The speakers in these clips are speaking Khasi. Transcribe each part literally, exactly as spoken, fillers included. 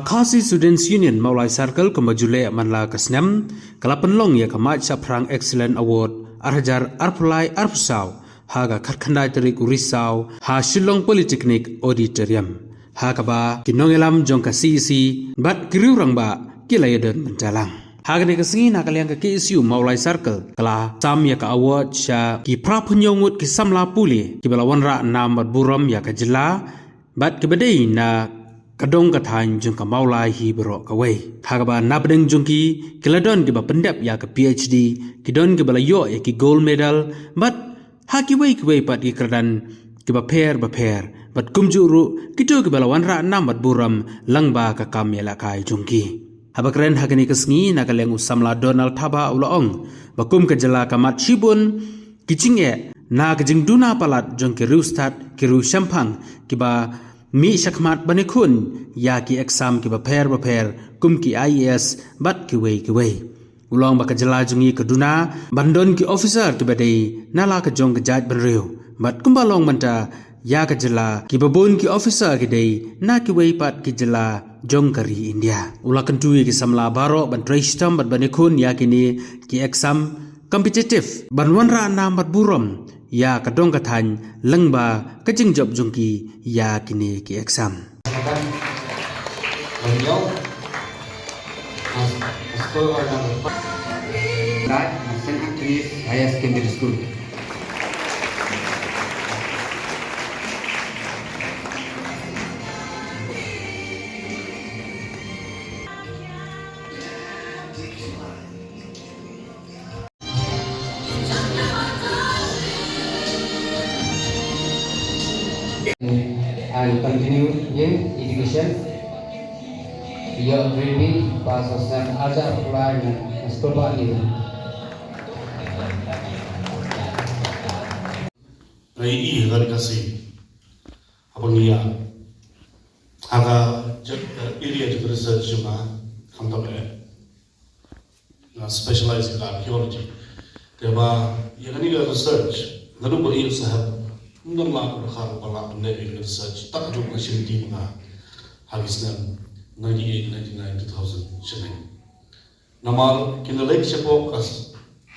Khasi Students Union Mawlai Circle, kumba ju leh man la ka snem, ka la pynlong ïa ka Mait Shaphrang Excellent Award ar hajar arphew lai arphew saw ha ka khatkhyndai tarik u Risaw ha Shillong Polytechnic Auditorium, ha kaba ki nongïalam jong ka C E C bad ki riew rangbah ki la ïadon bynta lang. Ha kane ka sngi, na ka liang ka K S U Mawlai Circle ka la sam ïa ka award sha ki phra phew hynñiew ngut ki samla pule kiba la wanrah nam bad burom ïa ka jylla bad kiba dei na ka dong ka thaiñ jong ka Mawlai hi baroh kawei. Ha kaba napdeng jong ki, ki la don kiba pyndep ïa ka P H D, ki don kiba la ïoh ïa ki gold medal, bad ha kiwei kiwei pat ki kyrdan kiba pher bapher, bad kumjuh ruh kito kiba la wanrah nam bad burom lyngba ka kam ïalehkai jong ki. Haba kren ha kane ka sngi, na ka liang u samla Donald Thabah u la ong ba kum ka jylla ka mad shibun ki jingeh na ka jingduna palat jong ki riewstad, ki riewshemphang kiba mih shakhmat ban ïakhun ïa ki exam kiba pher bapher kum ki I A S bad kiwei kiwei. U la ong ba ka jylla jong ngi ka duna ban don ki officer kiba dei na la ka jong ka jaitbynriew, bad kumba long mynta ïa ka jylla, kiba bun ki officer ki dei na kiwei pat ki jylla jong ka ri India. U la kyntu ïa ki samla baroh ban trei shitom bad ban ïakhun ïa kine ki exam competitive, ban wanrah nam bad burom ïa ka dong ka thaiñ lyngba ka jingjop jong ki ïa kine ki exam. Saint Anthony's Higher Secondary School. And continue in education. Ïoh grade B, pass of sem arja pulai ngan school ba ni. Ngai i hari kasi. Apa ngia? Haka area jong research jong nga khamtam eh. Nga specialize ka archaeology. Te ba ïa kane ka research nga duk ba ïa sahab ngam la ka khar ba la pynleh ïa ka research tak duk nga shim team nga ha ki snem ninety-eight, ninety-nine, two thousand shaneng. Namar kine leit shapoh ka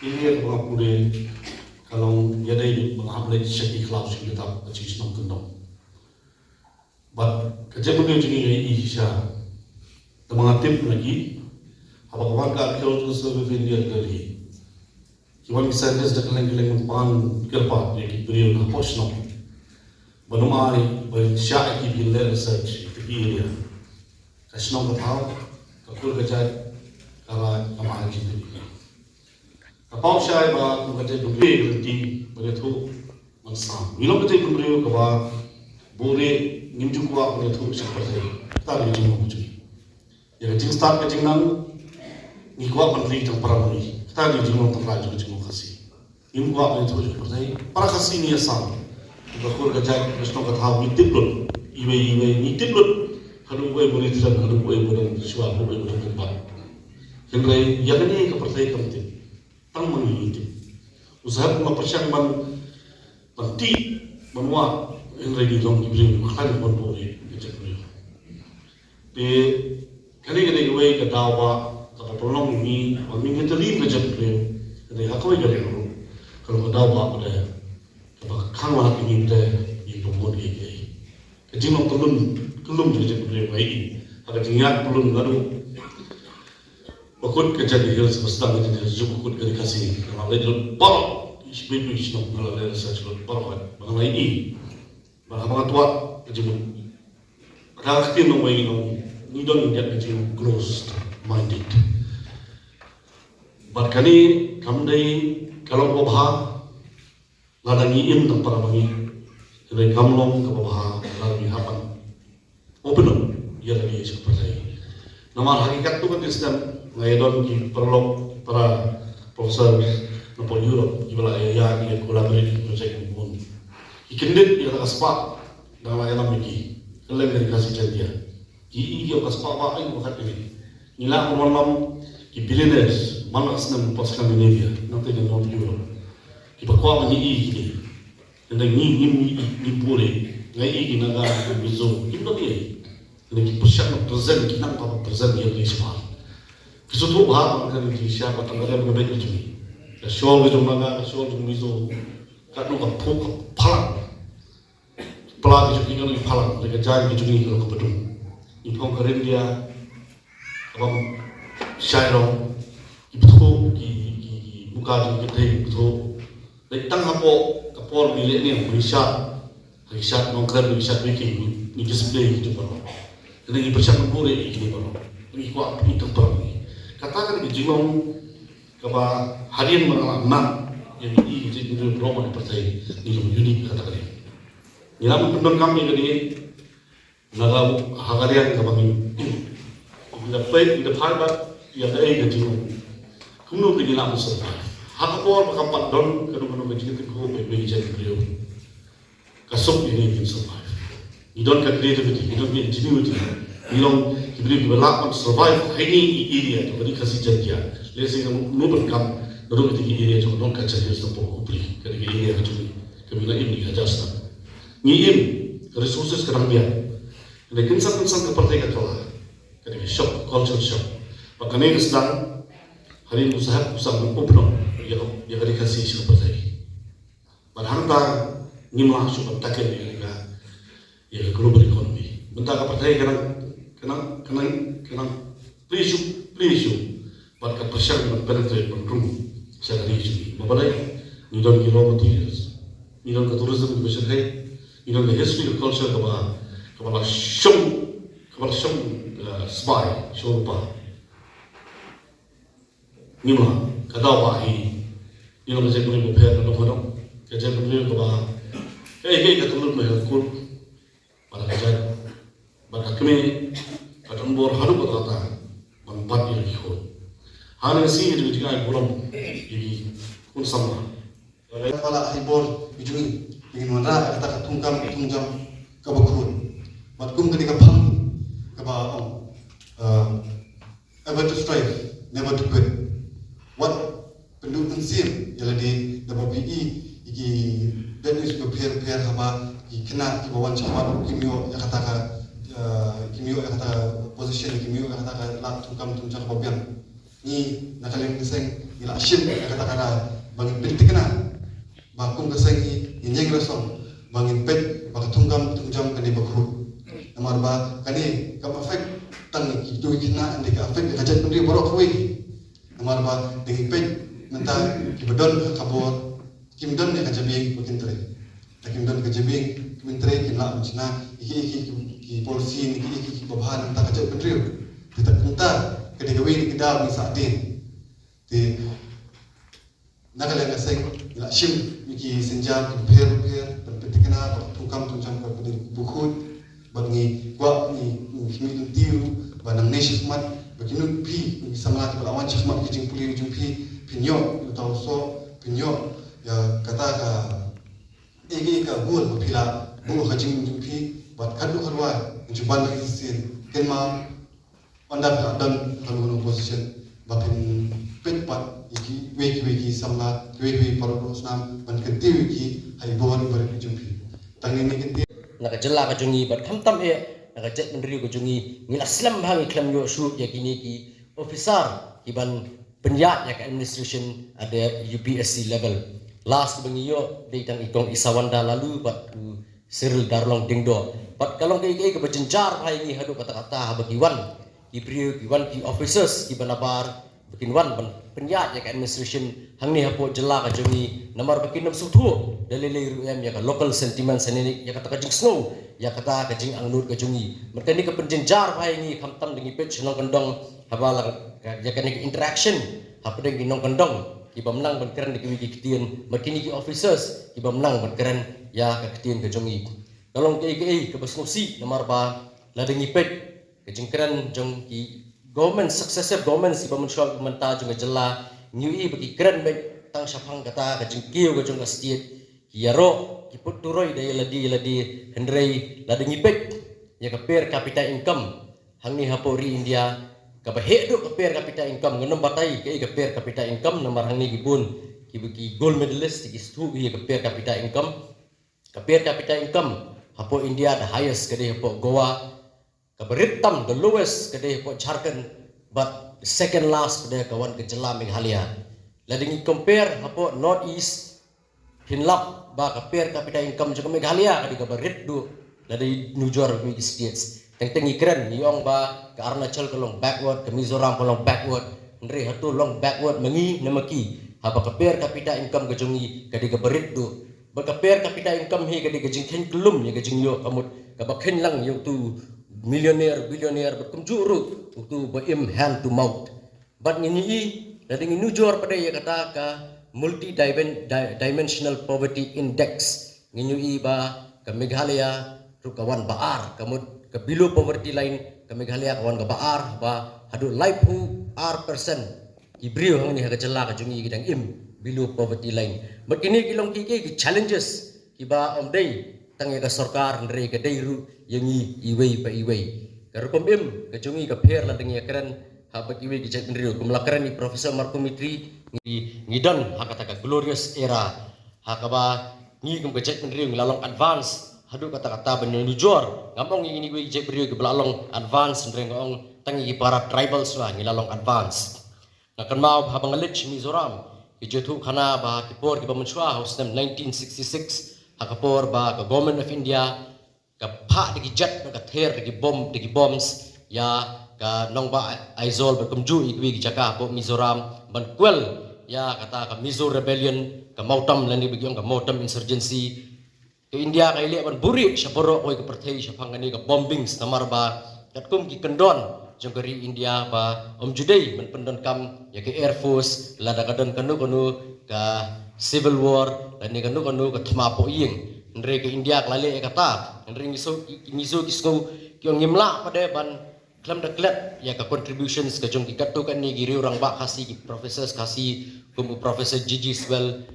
area ba nga pule ka long ïa dei ba nga hap leit sha ki khlaw sha ki kitab ba chi shnong kyndong. Bad ka jaitbynriew jong ngi i shisha. Te ma nga tip na ki, haba ka wan ka Archaeological Survey of India ka Delhi, ki wan ki scientist da kylleng kylleng ban pan kyrpad ïa ki briew na hapoh shnong ban ym ai, ban shah ïa ki ban leh research ïa ki area. Ka shnong ka thaw, ka kur ka jait, ka raid, ka mahal jingtip. Ka paw shai ba kum ka jaitbynriew ka lynti ban ïathuh ban sam. Ngi long ka jaitbynriew kaba buhrieh, ngim ju kwah ban ïathuh sha ka pyrthei. Kata dei ka jinglong ka jong ngi. Ïa ka jingstad ka jingnang ngi kwah ban ri tang para bangeit. Kata dei ka jinglong tang para jong ka jinglong Khasi. Ngim kwah ban ïathuh sha ka pyrthei. Para Khasi ngi ïa sam. Ka kur ka jait, ka shnong ka thaw ngi tip lut. Iwei iwei ngi tip lut. Haduh uei ba ri thlem, haduh uei ba dang shuwa, haduh uei ba dang kynbat. Hynrei ïa kane ka pyrthei kam tip. Tang ma ngi ngi tip. U Saheb u la pyrshang ban, ban tih, ban wad, hynrei ngi long ki briew kiba khlaiñ ban buhrieh ïa ka jaitbynriew. Te kane ka dei kawei ka daw ba kaba pynlong ïa ngi ba ngi ngi tyriem ka jaitbynriew. Ka dei ha kawei ka liang ruh ka long ka daw ba ka dei kaba khang lad ïa ngi te ïa ngi ba bun kiei kiei. Ka jinglong kyllum, kyllum jong ka jaitbynriew ngi i. Ha ka jingïaid kyllum naduh ba kut ka Jaintia Hills ba sdang ka Jaintia Hills, ju ba kut ka Ri Khasi, nga la leit lut baroh, i shnong i shnong nga la leit research lut baroh, ba nga la i. Ba haba nga twad ka jingmut, ka ktien nongwei ngi nong, ngi don ngi ka jingmut closed minded. Bad kane kam dei ka long kaba bha lada ngi im tang para bangeit. Hynrei kam long kaba bha lada ngi hap ban open up ïa lade sha ka pyrthei. Namar ha ki katto katne snem nga ïadon ki paralok, para professor napoh Europe kiba la ïa, ïa, ïa collaborate ki project bun. Ki kyndit ïa ka spah dang la ïalam ïa ki. Kylleng ka Ri Khasi Jaiñtia. Ki i ki ong ka spah ba ai ba kat kane. Ngi lah ban wallam ki billionaires man la ka snem napoh Scandinavia, nangta na North Europe. Kiba kwah ban ïa i kine. Tangba ngi ngim, ngim pule. Nga i ki Naga, ki Mizo, kim don ei. Ngi pyrshang ban present, ngi nang ba present ïa lade shabar. Ki sngewthuh ba ha ban ka ngi shisha ba tang ka dei ba ka beit ka jong ngi. Ka shawl ka jong Naga, ka shawl jong Mizo, ka nong ka phuh ka phalang. Pla ka jong ngi ka long phalang, da ka jaiñ ka jong ngi ka long ka badum. Ngi phong ka ryndia, ka bam shai rong, ki bthuh, ki, ki, ki muka jong ki thei bthuh. Dei tang hapoh ka por ngi leh ne ngi shad, ngi shad nongkren, ngi shad wiki, ngi, ngi display ki jong baroh. Ngi pyrshang ban buh ïa ki baroh. Ngi kwah pynithuh baroh ngi. Kata ka dei ka jinglong kaba hadien ba nga la nang ïa ngi, ngi jingïaroh man pyrthei, ngi long unique kata ka dei. Ngi la pyndonkam ïa ka dei. Na ka, ha ka liang kaba ngi, ngi da peit, ngi da phai bad ïa kaei ka jingong. Kumno ngi lah ban survive ha ka por ba kam pat don kano kano ka jingtynjuh ba ngi jait briew. Ka suk ïa ngi ban survive. Ngi don ka creativity, ngi don ka ingenuity. Ngi long ki briew kiba lah ban survive ha ine i area jong ka Ri Khasi Jaiñtia. Lehse ngi nang ban kam naduh kine ki area jong ka Nongkachari, jong ka Pohkupli, kane ka area ka jong ngi kaba ngi la im, ngi hajar snem. Ngi im, ka resources ka dang biang. Kane kynsan kynsan ka pyrthei ka kylla. Kane ka shock, culture shock. Bad kane ka sdang hadien u Saheb u sdang ban open up ïa ka, ïa ka Ri Khasi sha ka pyrthei. Bad hangta ngim lah shuh ban tackle ïa ka, ïa ka global economy. Mynta ka pyrthei ka nang, ka nang, ka nang, ka nang plie shuh, plie shuh. Bad ka pyrshang ban penetrate, ban rung sha ka ri jong ngi. Namar balei? Ngi don ki raw materials, ngi don ka tourism kaba shyrkhei, ngi don ka history, ka culture kaba, kaba la shong, kaba la shong, eh, sbai, shong lypa. Ngim lah, ka daw ba hi, ngi long ka jaitbynriew ba pher na dong ha dong. Ka jaitbynriew kaba, kaei kaei ka tyrlut ma ha kur. Bad ka jait, bad ka kmie ka don bor haduh katta katta ban bat ïa ki khun. Hangne ka sngi ka jong ngi ka ai burom ïa ki khun samla. Ba la ai bor ïa ki jong ngi, ngin wanrah ïa kata ka thungkam thungjam kaba khuid. Bad kum kane ka phang kaba ong, eh, ever to strive, never to quit. Wat pynduh mynsiem ïa lade, da ba phi i ïa ki bad news ba pher pher haba ki khynnah kiba wan shakhmat kim ïoh ïa kata ka, eh, kim ïoh ïa kata ka position, kim ïoh ïa kata ka lad thungkam thungjam ba biang. Ngi na ka liang ka seng ngi la shim ïa kata ka daw ba ngin pynthikna ba kum ka seng ngi, ngin ïeng resong ba ngin peit ba ka thungkam thungjam kane ba khuid. Namar ba kane kam affect tang kito ki khynnah, hynrei ka affect ïa ka jaitbynriew baroh kawei. Namar ba da ngi peit mynta kiba don ha ka bor kim don ïa ka jabieng ba kin trei. Te kim don ka jabieng ba kin trei, kim lah ban shna ïa ki, ïa ki, ki policy ne ki, ïa ki, ki babha na ka bynta ka jaitbynriew. Te ta kumta ka dei kawei na ki daw ba ngi sah dien. Te na ka liang ka seng ngi la shim ïa ki sienjam kiba pher pher ban pynthikna ba ka thungkam thungjam ka dei kaba khuid. Bad ngi kwah, ngi, ngi khmih lynti ruh ba nangne shakhmat ba kino ki, ki samla kiba la wan shakhmat ki jingpule jong phi, phin ïoh ïa uta u soh, phin ïoh ïa kata ka, ïa ka, ïa ka goal ba phi la buh ha ka jingim jong phi. Bad katno katno ngi ju ban ba ngi shisien, kynmaw, ynda phi la don ha kano kano position, ba phin peit pat ïa kiwei kiwei ki samla, kiwei kiwei paralok paralok snam ban kyntiew ïa ki ha i bor i barit jong phi. Tang ine i kyntien na ka jylla ka jong ngi bad khamtam eh na ka jaitbynriew ka jong ngi, ngi la slem bha, ngi khlem ïoh shuh ïa kine ki officer kiban pynïaid ïa ka administration at the U P S C level. Last ba ngi ïoh dei tang i Kong Isawanda Laloo bad u Cyril Darlong Diengdoh. Bad ka long kaei kaei kaba jynjar bha ïa ngi haduh katta katta haba ki wan ki briew, ki wan ki officers kiba nabar ba kin wan ban pynïaid ïa ka administration hangne hapoh jylla ka jong ngi, namar ba kin ym sngewthuh da lei lei ruh em ïa ka local sentiments, ne ïa kata ka jingsngew, ïa kata ka jingangnud ka jong ngi. Bad kane ka pynjynjar bha ïa ngi khamtam da ngi peit sha nongkyndong haba la ka, ïa kane ka interaction hapdeng ki nongkyndong kiba ym nang ban kren da kiwei ki ktien, bad kine ki officers kiba ym nang ban kren ïa ka ktien ka jong ngi. Ka long kaei kaei kaba sngewsih namar ba lada ngi peit ka jingkren jong ki government, successive governments kiba mynshuwa mynta jong ka jylla, ngi ïohi ba ki kren beit tang shaphang kata ka jingkiew ka jong ka state, ki ïaroh, ki put turoi da ïa lade ïa lade, hynrei lada ngi peit ïa ka per capita income hangne hapoh ri India, kaba heh duh ka per capita income, ngan ym batai kaei ka per capita income namar hangne ki bun kiba ki gold medalist ki sngewthuh ïa ka per capita income. Ka per capita income hapoh India the highest ka dei hapoh Goa. Kaba rit tam, the lowest, ka dei hapoh Jharkhand, bad second last ka dei ka wan ka jylla Meghalaya. Lada ngi compare hapoh North East, phin lap ba ka per capita income jong ka Meghalaya ka dei kaba rit duh lada ngi nujor bad ki states. Teng teng ngi kren, ngi ong ba ka Arunachal ka long backward, ka Mizoram ka long backward. Hynrei hato long backward ma ngi ne ma ki? Haba ka per capita income ka jong ngi ka dei kaba rit duh. Bad ka per capita income hi ka dei ka jingkheiñ kyllum ïa ka jingïoh kamut, kaba kheiñ lang ïa utu millionaire, billionaire, bad kumjuh ruh utu ba im hand to mouth. Bad ngi ïohi, lada ngi nujor pat ïa kata ka multi dimensional poverty index, ngi ïohi ba ka Meghalaya ruh ka wan ba ar, kamut ka below poverty line ka Meghalaya ka wan kaba ar, ba haduh laiphew ar percent ki briew hangne ha ka jylla ka jong ngi ki dang im below poverty line. Bad kine ki long ki, ki, ki challenges kiba ym dei tang ïa ka sorkar, hynrei ka dei ruh ïa ngi iwei pa iwei. Ka rukom im ka jong ngi ka pher lada ngi ïakren ha bad iwei ki jaitbynriew. Kum la kren i Professor Marco Mitri, ngi, ngi don ha kata ka glorious era ha kaba ngi kum ka jaitbynriew ngi la long advance haduh katta katta ban ïanujor. Ngam ong ïa ngi iwei ki jaitbynriew kiba la long advance, hynrei nga ong tang ïa ki para tribals la ngi la long advance. Nga kynmaw ba haba nga leit sha Mizoram, ki jingïathuh khana ba ki por kiba mynshuwa ha u snem nineteen sixty-six, ha ka por ba ka Government of India ka phah da ki jet, da ka ther, da ki bomb, da ki bombs ïa ka nongbah Aizawl bad kumjuh ïa kiwei ki jaka hapoh Mizoram ban kwel ïa kata ka Mizo Rebellion, ka Mawtam lane ba ki ong ka Mawtam Insurgency. Ka India ka ïaleh ban buhrieh sha baroh kawei ka pyrthei shaphang kane ka bombings, namar ba katkum ki kyndon jong ka ri India ba ym ju dei ban pyndonkam ïa ka Air Force lada ka don kano kano ka civil war lane kano kano ka thma pohïing. Hynrei ka India ka la leh ïa kata. Hynrei ngi sngew, ngi sngew, ki sngew, ki ong ngim lah pat de ban khlem da klet ïa ka contributions ka jong ki katto katne ki riew rangbah Khasi, ki professors Khasi, kum u Professor G G Swell.